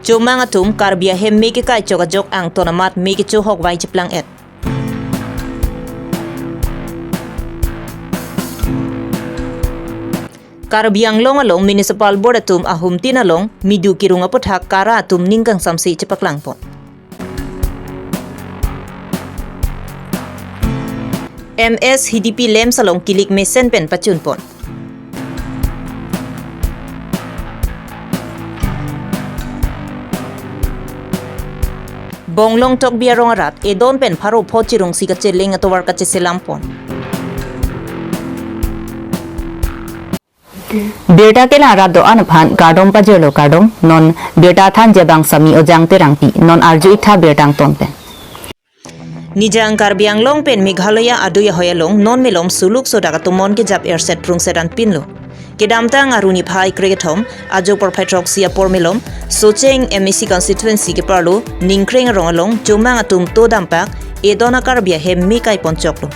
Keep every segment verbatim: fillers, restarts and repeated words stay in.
Chomang atum Karbi ahem me kekai chok ajok angton amat me kecho hokvai cheplang et. Karbi Anglong along Municipal Board atum ahumtin along midu kirung aputhak kara atum ning kangsamse chepaklang pon. M S H D P lems along kilik mesen pen pachun pon. Bonglong Tokbi arong arat, edon pen pharo pho chirungsi kacheleng atovar kacheselam pon. Birta kelang arat do-an aphan kardom pajirlo, kardom. Non birta thanji abang Sami Ojang Terangpi, non arju-ik tha birta angton pen. Nijang Karbi Anglong pen Meghalaya adui ahoi along non malom suluk sodak atum mon kejap erset prungset anpinlo. Kedamtang arni phai krekethom, ajo porphai throksi apor malom Socheng M A C constituency keparlo Ningkreng arong along Chomang atum to dampak edon a-Karbi ahem me kai pon choklo.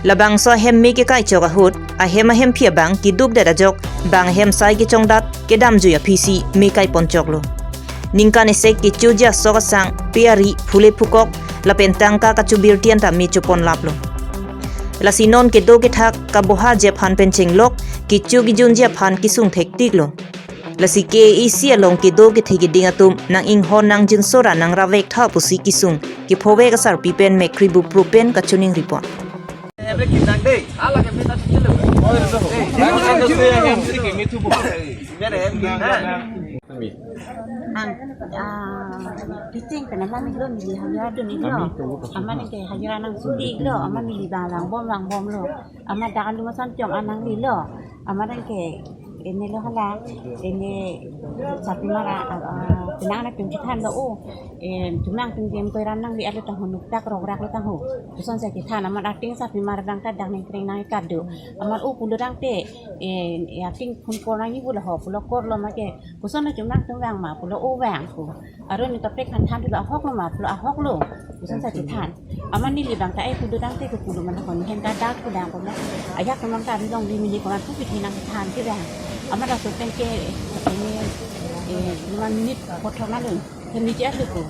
Labangso ahem me kekai chok ahut, ahem ahemphi abang keduk det ajok, bang ahem sai kechongdat, kedamjui aphisi me kai pon choklo. Ningkan isi kechoji asok asang, pe ari, phule phukok, lapen tangka kachubirti anta me chopon laplo. Lasi non kedo kethak kabohaji aphan pen chenglok, kecho kejunji aphan kesung thektiklo. Lasi K A A C along kedo kethe keding atum nang inghon nang jinsora nang ravek tha pusi kesung kephovek asarpi pen mekkri bupru pen kachiningri pon. Ang, ah, kiting kana mami lo neli hajira dun iklo. Amat ningke hajira nang sudi iklo, amat neli bang langbom langbomlo. Amat dak alu masan chong anang lilo. Amat ningke, ene lo hala, ene sapi mara, ah, ah, penang na tum chethan lo o. Eh, tumang tum jem koi ram nangli alo tangho nuktak rograk lo tangho. Puson sa chethan, amat ating sapi mara bang ta dak Ningkreng nang kado. Amat o pulo rang te, eh, ating phun kor nangji pulo ho, pulo korlo make. Puson na chomang tum vang ma, pulo o vang pu. Aron ni kaprek han than pulo ahoklo ma, pulo ahoklo. Puson sa chethan. Amat neli bang ta eh pulo rang te ke pulo mana kon hem ta dak pulo dang kon. Ajak tumang ta ri longle mili kon pu pithe nangthan ke vang. Amat laso pen ke ini, eh, lima minit kothok na lun. Hem neli alu ko.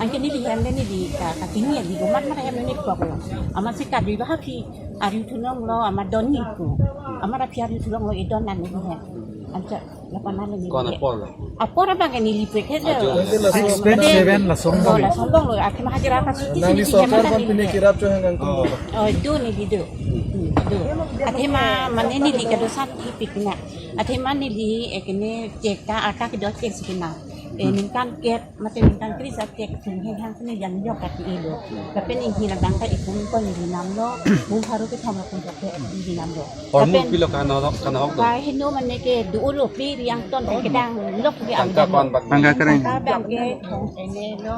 Anke neli hem le neli ka, ka tinggi ya di ko mat mat hem neli ko ko. Amat si kadui ba happy. Ari thulonglo, amat don ni ko. Amat api ari thulonglo, edon nang neli hem. Anke lapan nang neli. Kon apor lo? Apor abang ke neli pek he. Ajo. Anke laso six point seven lason lo. Lason lo, akhir mahajir apa suci. Nangli sorkar pon pine kirap cho hang angkung lo. Oh, do neli do. Hmm, do. Athema mane neli kado sat ipik na. Athema neli ekene chek ta ata kedo chek sikina. Eh, ningkan kep, mate ningkan kris a chek sung he hang sene jan yok ati elo. Lapen inghin abang ta ikum ko inghin namlo, mung haru kethom lakum chok ke inghin namlo. Hormu pilo kana hok, kana hok do? Ba heno mane ke do lo pe ri angton ke kedang lok ke. Tangka angton. Kon bak? Tangka kereng. Tangka abang ke thong ene lo,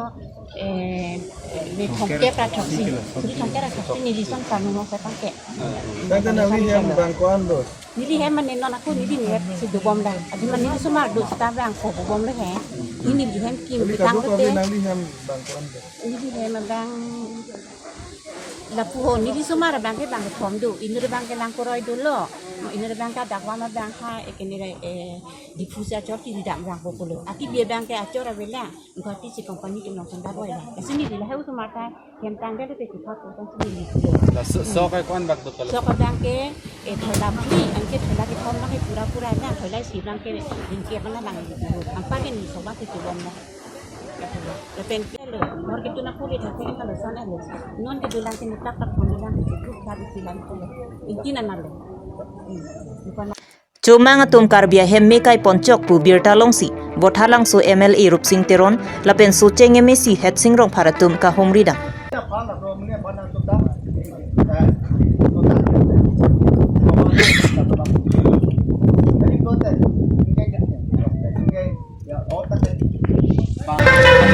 eh, ne thong kep ra throksi. Kuri thong kep ra throksi neli son kanu mo ke tangke. Tangka nangli hem bang ko-an do? Neli hem mane non ako neli ni hem si dobom lang. Adi mane neli somar do seta bang ko dobom le he. Neli hem kim. Neli betang kado ko te. Nangli hem bang ko-an do? Neli hem bang lapu ho neli somar bang ke bang thom do. Inut bang ke lang koroi dolo. Inut bang ke dak wan bang ha ekene, eh, Diphu si achor kiri dam bang ko pulo. Aki bia bang ke achor avelang. Guwahati si company ke nong senda boy la. Lasi neli lahai utu mata hem tanggal te kipat ko kan si neli. Laso, sok ko-an bak do kalau? Sok abang ke, eh, thola phli, anke thola kethom lang ke pura pura lang, thola isi lang ke, ning ke mana lang. Ampa ke neli sok bak ke kibom lang. Lapen ke lo, mor ke tu na puli thak ke kalau sana lo. Non ke dulang ke nitak tak pun dulang ke tu tadi silang tu. Inti na na lo. Hmm. Bukan Chomang atum Karbi ahem me kai pon chok pu birta longsi, Vothatlangso M L A Rupsing Teron, lapen Socheng M A C Headsing Rongphar atum kahumri dam.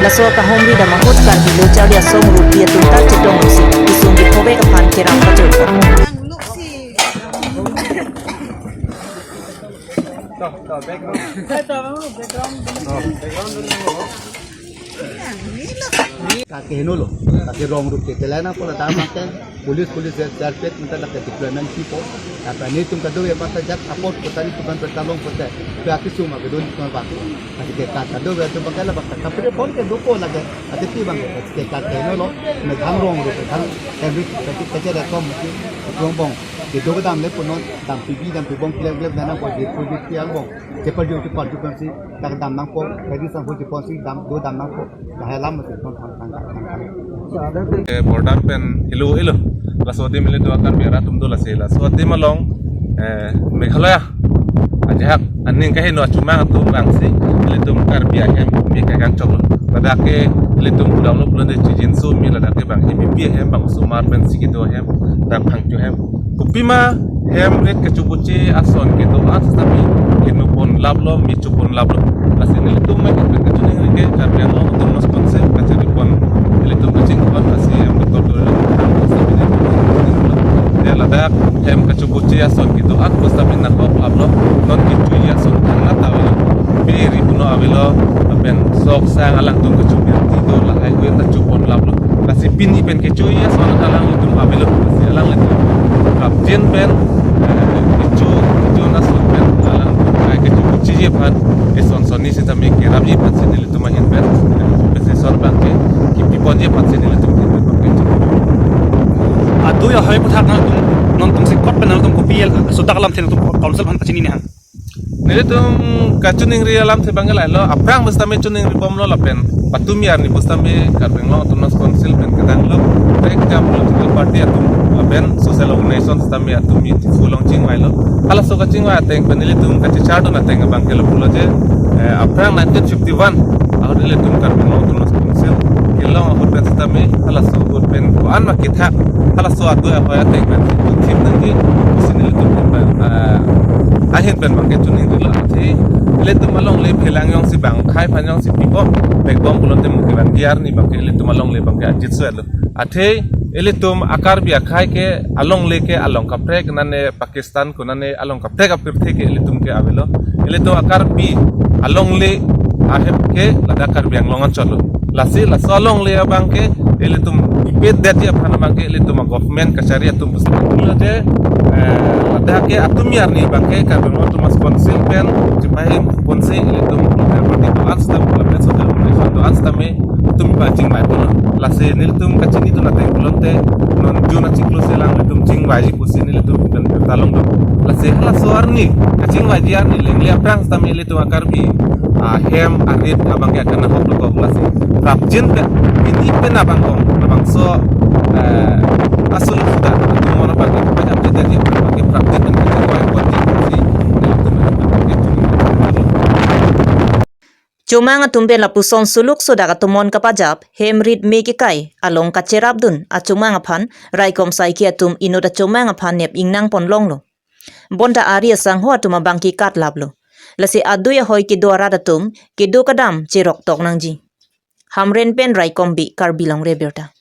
Laso kahumri dam ahut Karbi lo charli asong rupi atum ta chetong si, kesung kephovek aphan kerang pajok. Kake henolo, kake rong rup ke telai nangpo, ladak makan police, police ya, C R P F minta lake deployment pipo. Tapi nelitum kadokave mata jat apot kota nelitum kan bertalong kota. Kaki suma kedun cuma batu. Kake kadokave atum pakai la bak kapre phone ke dopo lake. Ati pi bang ke kake henolo, me dhang rong rup, dhang every kake kake rekom mesti rong bong. Kedo kedam le punon, dam pibi, dam pibong, klem klem dana po, jepo jepi angbong. Jepa jo jepa jo pensi, dak dam nangpo, kadi sangpo jepo si dam, do dam nangpo. Lahai alam mesti kon thang thang thang thang. Eh, border pen helo helo. Laso adim ilitum Karbi arat atum do lasi, laso adim along, eh, Meghalaya ajahak aning kaheno achumang atum bangsi ilitum Karbi ahem mi kagang choklo. Ladak ke ilitum pudamlo pulote chijinso mi ladak ke bang M B P ahem, bang osomar pensi kedo ahem, bang phangcho ahem. Kopima hem rit kachubuchi ason kedo-an sitame inupon laplo, michupon laplo. Lasi nelitum mai kachiningri ke Karbi Anglong Autonomous Council kachari pon, nelitum kachingpon lasi hem betul betul. Ya ladak hem kachubuchi ason kedo-an sitame nangkok laplo, non kechui ason thangnatta avelo. Piri puno avelo, lapen sok sang alangtum kachubirti do, lahai hui ta chupon laplo. Lasi pini pen kechui ason alangtum avelo. Lasi alanglitum kapjin pen, eh, kecho, kecho ason pen alangtum kai kecho chiji aphan, eson sonni sitame kerapji aphansi nelitum ahin pen, eh, pensi son bangke kipi ponji aphansi nelitum ahin pen bangke. Adui ahoi aputhak nangtum, nangtum si kot pen nangtum kopi el, sudak alamthe nangtum council aphan kachinine hang. Nelitum kachiningri alamthe bangke lahelo, aphrang pusitame chiningri bomlo lapen patumi arni pusitame Karbi Anglong Autonomous Council pen kedanglo, back jam political party atum lapen social organization sitame atum mi Diphu along chingvailo. Halaso kachingvai ateng pen nelitum kachichardun ateng bangke lapulo je, eh, aphrang nineteen fifty-one ahut ilitum Karbi Anglong Autonomous Council kelong ahut pen sitame halaso ahut pen ko-an ma kethak, halaso adui ahoi ateng pen thip nangji pusi nelitum pen, ah, ahin pen bangke chiningrilo. Athe ilitum alongle phelang jongsi bang khai aphan jongsi pipo, backbone pulote Muki Bandi arni bangke ilitum alongle bangke ajit suetlo. Athe ilitum a-Karbi akhei ke alongle ke along kaprek nane Pakistan konane along kaprek apirthe ke ilitum ke avelo. Ilitum a-Karbi alongle ahem ke ladak Karbi Anglong anchotlo. Lasi laso alongle abangke ilitum ipet detji aphan abangke ilitum a-government kachari atum pusi. Pulote, eh, ladak ke atumi arni bangke Karbi Anglong Autonomous Council pen chepahim ponsi ilitum, eh, party do-an sitame, lapen social organization do-an sitame atum pachingvai pulo. Lasi nelitum kachinidun ateng pulote non June achiklo si alanglitum chingvaiji pusi nelitum pen bertalong do. Lasi halaso arni kachingvaiji arni lengle aphrang sitame ilitum a-Karbi ahem arit abangke akan ahok dokok. Lasi prapjin pen pini pen abang kong, abangso, eh, asul sudah atum mon abangke pajapjin detji abangke prapjin pen kachingvai ponji pusi nelitum pen bertalong. Chomang atum pen lapuson suluk sodak atum mon kapajap, hem rit me kekai along kacherapdun achomang aphan, raikom saiki atum inut achomang aphan nep ingnang ponlonglo. Bonta ari asangho atum abangke katlaplo. Lasi adui ahoi kedo arat atum kedo kedam cherok tok nangji. Hamren pen Raikom Bey, Karbi Longri Abirta.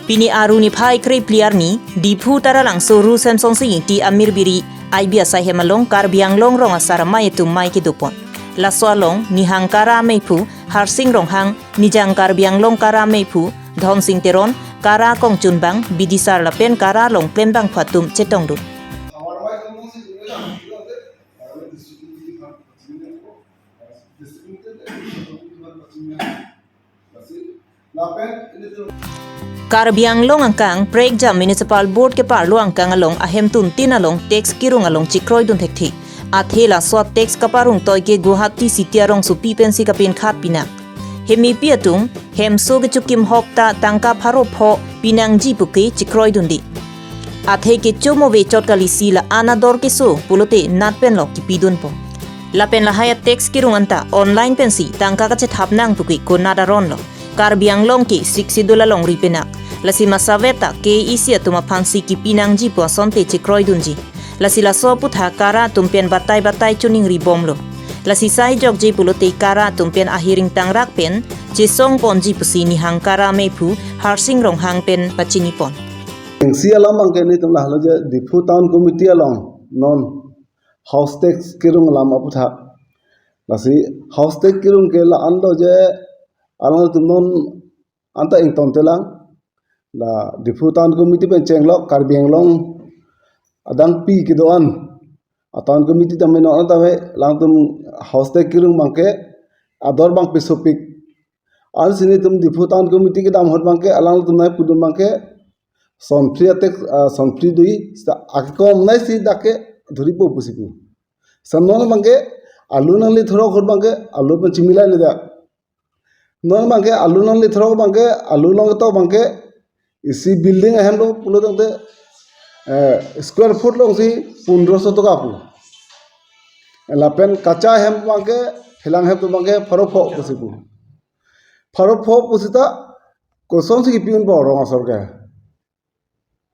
Pini Aru niphai krephli arni, Diphu Taralangso Ru Semsonsing Ingti Amir Biri I B asai hem along Karbi Anglong rong asar amei atum mei kedopon. Laso along Nihang Kara ameiphu Harsing Ronghang, Nijang Karbi Anglong Kara ameiphu Dhonsing Teron, Kara kongchunbang, bidisar lapen Kara along klembangphu atum chetongdun. Karbi Anglong angkang, Prekjam Municipal Board keparlo angkang along ahemtun tin along tax kerung along chekroidun thekthe. Athe laso tax kaparungtoi ke Guwahati city arongsopi pensi kapinkhat pinang. Hemipi atum, hemso kechokim hok ta tangka pharo pho pinangji puke chekroidunde. Athe kecho mo vechot kali si la-an ador keso pulote nat pen lo kipidunpo. Lapen lahai a-tax kerung anta online pensi tangka kachethap nang puke konat aron lo. Karbi Anglong ke Sixth Schedule alongri penak. Lasi masave ta K A A C atum aphansi kipinangji pu asonte chekroidunji. Lasi laso aputhak Kara atum pen batai batai choningri bomlo. Lasi sai jokje pulote Kara atum pen ahiring tangrak pen chesong ponji pusi Nihang Kara mephu Harsing Ronghang pen pachini pon. Isi alam abangke nelitum lahelo je Diphu Town Committee along non house tax kerung alam aputhak. Lasi house tax kerung ke la-an lo je alangtum non anta ingtontelang. La Diphu Town Committee pen chenglok Karbi Anglong adang pi kedo-an a Town Committee tame non anta ve alangtum house tax kerung abangke ador abang pesopik. Ansi nelitum Diphu Town Committee kedam ahut abangke alangtum nai pudun abangke sonphli a tax, ah, sonphli dui, seta akekom nai si dak ke dhuripo pusi pu. Seta non abangke alu nangli thorok ahut abangke alu pen chimilai le dak. Non abangke alu nangli thorok abangke alu long ketok abangke isi building ahem lo pulo tangte, eh, square foot alongsi pondroso toka pu. Lapen kacha ahem abangke, helang ahem atum abangke pharo pho pusi pu. Pharo pho pusita kosonsi kipi-unpo rong asor ke.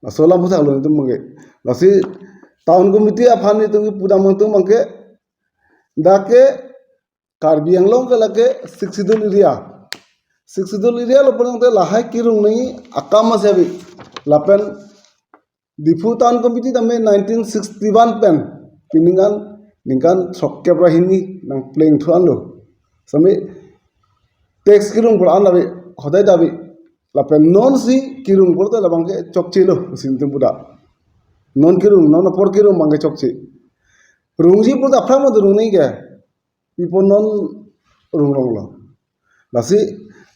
Laso alam aputhak lo nelitum abangke. Lasi Town Committee aphan nelitum kipu dam nangtum abangke, dak ke Karbi Anglong ke lake Sixth Schedule area. Sixth Schedule area lo pulo tangte lahai kerung nangji akam masi ave. Lapen Diphu Town Committee tame nineteen sixty-one pen pi ningkan, ningkan throkkep ra hini nangpleng thu-an lo. Sami tax kerung pura an ave, hodai ta ave. Lapen non si kerung pulote labangke chokche lo pusi nelitum pu dak. Non kerung, non apor kerung abangke chokche. Rungji pulote aphrang ma rung nangji ke. Pipo non rung rong lo. Lasi,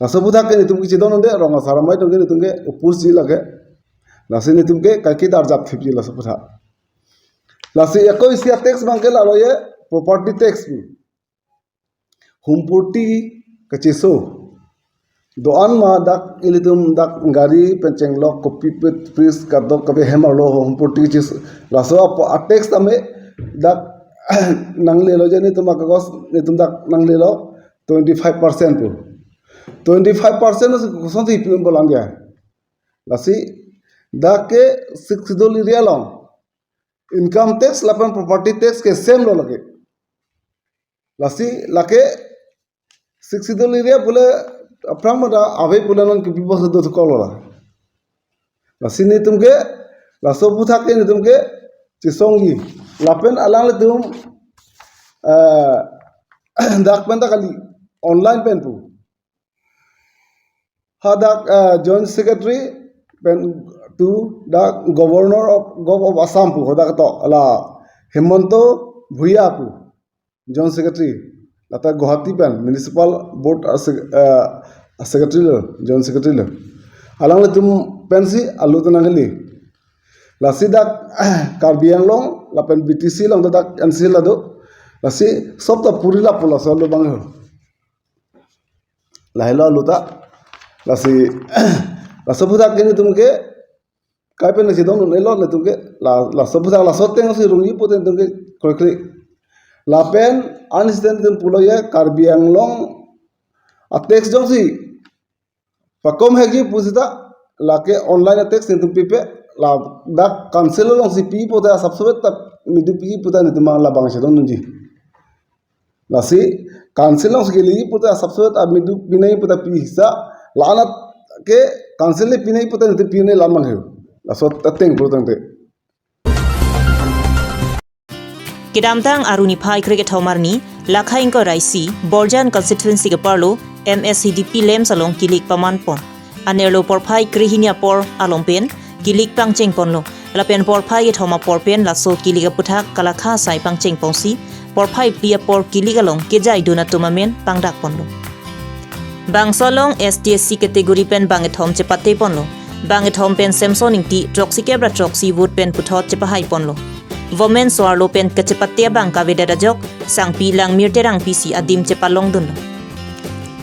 laso aputhak ke nelitum kechedondunde, rong asar amei atum ke nelitum ke oppose ji lake. Lasi nelitum ke kaike darjap thipji laso aputhak. Lasi ako isi a tax abangke lalo je property tax pu. Humpurti kacheso. Do-an ma dak ilitum dak gari pen chenglok kopi pet pris kadok kabe hem arlo humpurti kacheso. Laso apo a tax tame dak nanglelo je nelitum akagos nelitum dak nanglelo twenty-five percent pu. Twenty-five percent si kosonsi pi-unpo lang dia. Lasi dak ke Sixth Schedule area along income tax lapen property tax ke same lo lake. Lasi lake Sixth Schedule area pule aphrang ma ta ave pule non kipi pusi do thukok lo la. Lasi nelitum ke, laso aputhak ke nelitum ke chesongji. Lapen alanglitum, eh, dak pen ta kali, online pen pu. Hadak, eh, Joint Secretary pen tu dak Governor of, Gov of Assam pu hadak to, la Himanta Bhuyya pu. Joint Secretary, lata Guwahati pen Municipal Board a sec-, eh, a Secretary lo, Joint Secretary lo. Alanglitum pensi alu ta nangkele. Lasi dak Karbi Anglong lapen B T C along dak N C L do. Lasi sob ta puri lapu laso alu abang ho. Lahelo alu ta. Lasi laso aputhak ke nelitum ke kai pen si dong nelo nelitum ke la, laso aputhak laso ateng si rungji pute nelitum ke kroikre. Lapen an si nelitum pulo je Karbi Anglong a tax jongsi pakom hekji pusita lake online a tax nelitum pipe, ladak council alongsi pi pute asap sovet ta midu pi pute nelitum labang si dongdunji. Lasi council alongsi kele pute asap sovet a midu pi nangji pute pi sa la-an ke council le pi nangji pute nelitum pi nangji lam abang ho. Laso ateng pulo tangte. Kedamtang Arni phai krekethom arni, Lakha ingkoi ra isi, Borjan constituency keparlo, M S C D P LAMPS along kilik paman pon. Anerlo porphai krehini apor along pen, kilik pangcheng ponlo. Lapen porphai kethom apor pen laso kilik aputhak kalakha asai pangcheng ponsi, porphai phli apor kilik along kejaidun atum amen pangdak ponlo. Bangso along S T S C category pen bang kethom chepate ponlo. Bang kethom pen Samson Ingti throksi kep ra throksi vote pen puthot chepahai ponlo. Women so-arlo pen kachepate abang kavedet ajok, Sangpi Langmir Terangpi si adim chepalongdunlo.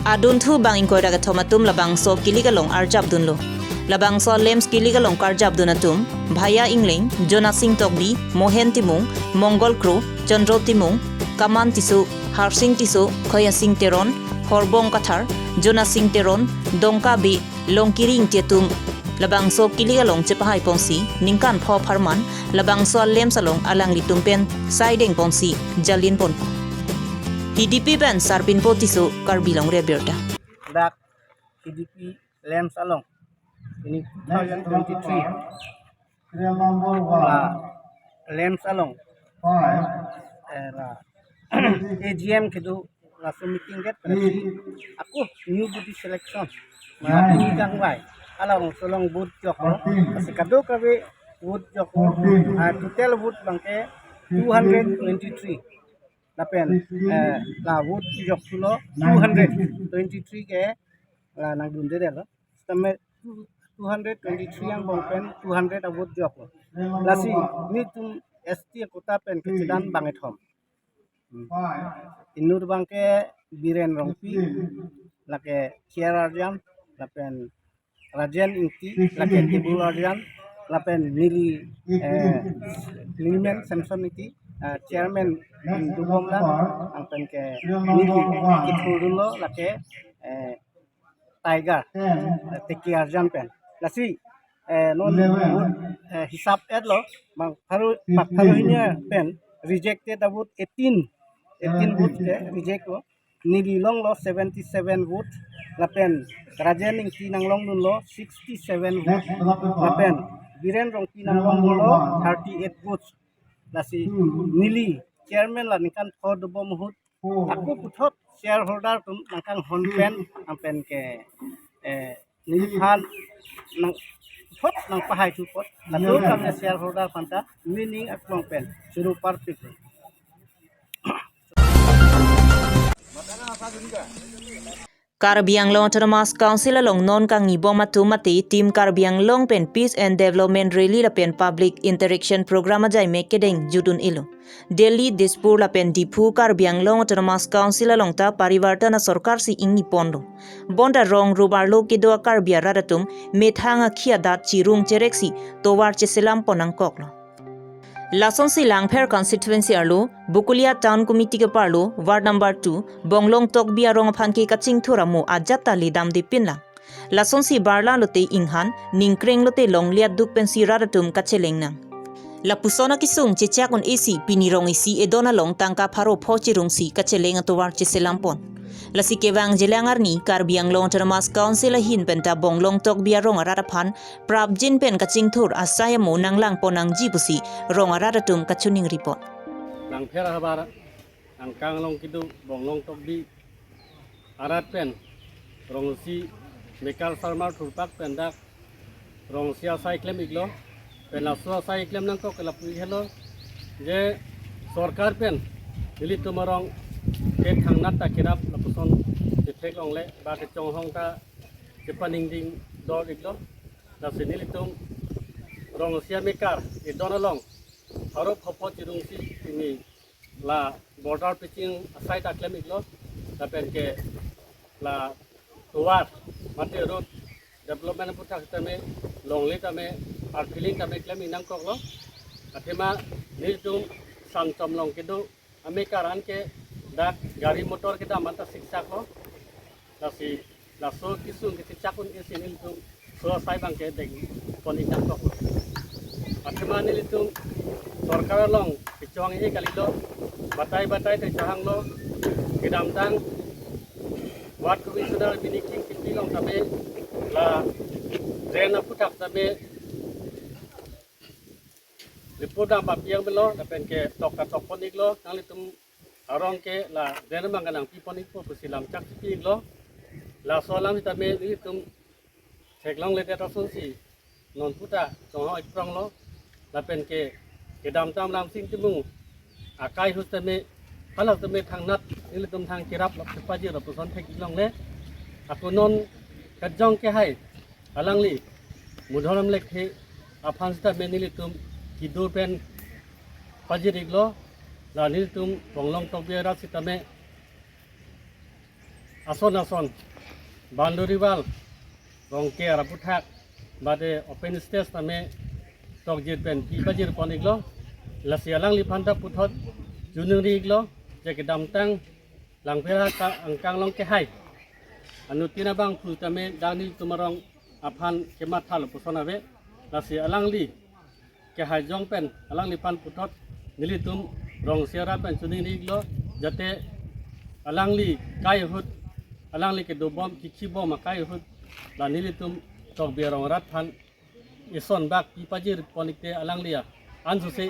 Adunthu bang ingkoi ra kethom atum labangso kilik along arjapdunlo. Labangso LAMPS kilik along karjapdun atum, Bhaya Ingleng, Jonasing Tokbi, Mohen Timung, Mongol Kro, Chandro Timung, Kaman Tisso, Harsing Tisso, Khoyasing Teron, Horbong Kathar, Jonasing Teron, Dongka Bey, Longkiri Ingti atum labangso kilik along chepahai ponsi, ningkan pho apharman labangso LAMPS along alanglitum pen saideng ponsi jalin ponpo. Hidipi pen Sarpinpo Tisso, Karbi Longri Abirta. Dak K D P LAMPS along, ini two thousand twenty-three, serial number one, ah, LAMPS along, five, eh, la A G M kedo, laso meeting det, eight, ako new booth selection, ma, nine, pini kangvai, along solong booth joklo, fourteen, lasi kadokave booth joklo, fourteen, ah, total booth abangke two hundred twenty-three. Lapen, eh, la vote joklo two hundred twenty-three ke la nangdundedetlo. Sitame two hundred twenty-three angbong pen two hundred a vote joklo. Lasi nelitum S T quota pen kechedan bangkethom. Hmm. Inut abangke Biren Rongpi, lake chair arjan, lapen Rajen Ingti, lake table arjan, lapen neli, eh, nelimen Samson Ingti, eh, chairman, hmm, dobomlang, lapen ke neli kethurdunlo, lake, eh, Tiger, eh, tiki arjan pen. Lasi, eh, non vote, eh, hisap etlo, bang pharo, bak pharo hini pen rejected a vote eighteen, eighteen vote ke rejectlo. Neli longlo seventy-seven vote, lapen Rajen Ingti nanglongdunlo sixty-seven vote, lapen Biren Rongpi nanglongdunlo thirty-eight votes. Lasi neli chairman la ningkan pho dobom ahut, ako puthot shareholder atum nangkanghon pen, lapen ke, eh, neliphan nang, puthot nangpahai thupot, laso kam shareholder aphanta, meaning aklong pen churu parpik. Karbi Anglong Autonomous Council along non kangnibom atum mate Team Karbi Anglong pen Peace and Development Rally lapen Public Interaction Program ajai mek kedeng jutdun-elo. Delhi, Dispur lapen Diphu Karbi Anglong Autonomous Council along ta Parivartan asorkar si ingniponlo. Bonta rong rup arlo kedo a-Karbi arat atum methang akhi adat chirung chereksi tovar cheselampon nangkoklo. Lasonsi Langpher constituency arlo Bokolia Town Committee keparlo ward number two Bonglong Tokbi arong aphan ke kachingthur amo ajat ta ledamde pinlang. Lasonsi barla lote inghan, ningkreng lote longle aduk pensi rat atum kachelengnang. Lapuson akesung chechak un-esi pini rong isi edon along tangka pharo pho chirungsi kacheleng atovar cheselampon. Lasi kevang jelang arni Karbi Anglong Autonomous Council ahin penta Bonglong Tokbi arong arat aphan prapjin pen kachingthur asai amo nanglangpon nangji pusi rong arat atum kachiningripon. Langpher ahavar angkang along kedo Bonglong Tokbi arat pen rong isi mekar sarmar thurpak pen dak rong isi asai klem-iklo, pen laso asai klem nangkok ke lapu helo, je sorkar pen nelitum arong ke thangnat ta kerap lapuson chetheklongle, ba kechonghong ta chepaningding dor-iklo. Lasi nelitum rong isi amekar edon along pharo pho pho chirungsi pini la border pitching asai ta klem-iklo, lapen ke la tovar mate road development aphuthak tame longle tame arphiling tame klem-ik nangkoklo. Athema nelitum Sangchom along kedo amekar an ke dak gari motor kedam anta siksak lo. Lasi laso kesung kechechak un-esi nelitum so asai abangke dengpon-ik nangkok. Athema nelitum sorkar along kechong-e kalilo, batai batai ta chohanglo, kedamtang ward commissioner Bini King Kimbi along tame la drain aphuthak tame report dam papiang belo, lapen ke tok ta tokpon-iklo, nanglitum arong ke la drain abangke nangpipon-ikpo pusi lamchak pi-iklo. Laso alam sitame nelitum theklongledet asonsi non puta chonghong-ik pronglo, lapen ke kedamtang Lamsing Timung akai ahut tame halak tame thangnat nelitum thang kerap lok pajir lapuson thek-ik longle. Ako non kejong kehai alangli Mudhoram Lekthe aphan sitame nelitum kedo pen pajir-iklo, la nelitum Bonglong Tokbi arat sitame ason ason boundary wall, rongker aphuthak, bade open stage tame tokjir pen pi pajirpon-iklo. Lasi alangliphan ta puthot choningri-iklo, je kedamtang Langpher ahavar angkang along kehai anuttin abangphu tame dak nelitum arong aphan kematha lapuson ave. Lasi alangli kehai jong pen alangliphan puthot nelitum rong isi arat pen choningri-iklo, jate alangli kai ahut alangli kedobom kikhibom akai ahut la nelitum Tokbi arong arat aphan eson bak pi pajir pon-ikte alangli a ansose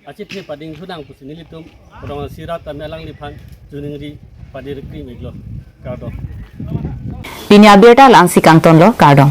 achethe pading thunang pusi nelitum rong sirat tame alangliphan choningri padir krim iglo. Kardom. Pini abirta la-ansi kangtonlo, kardom.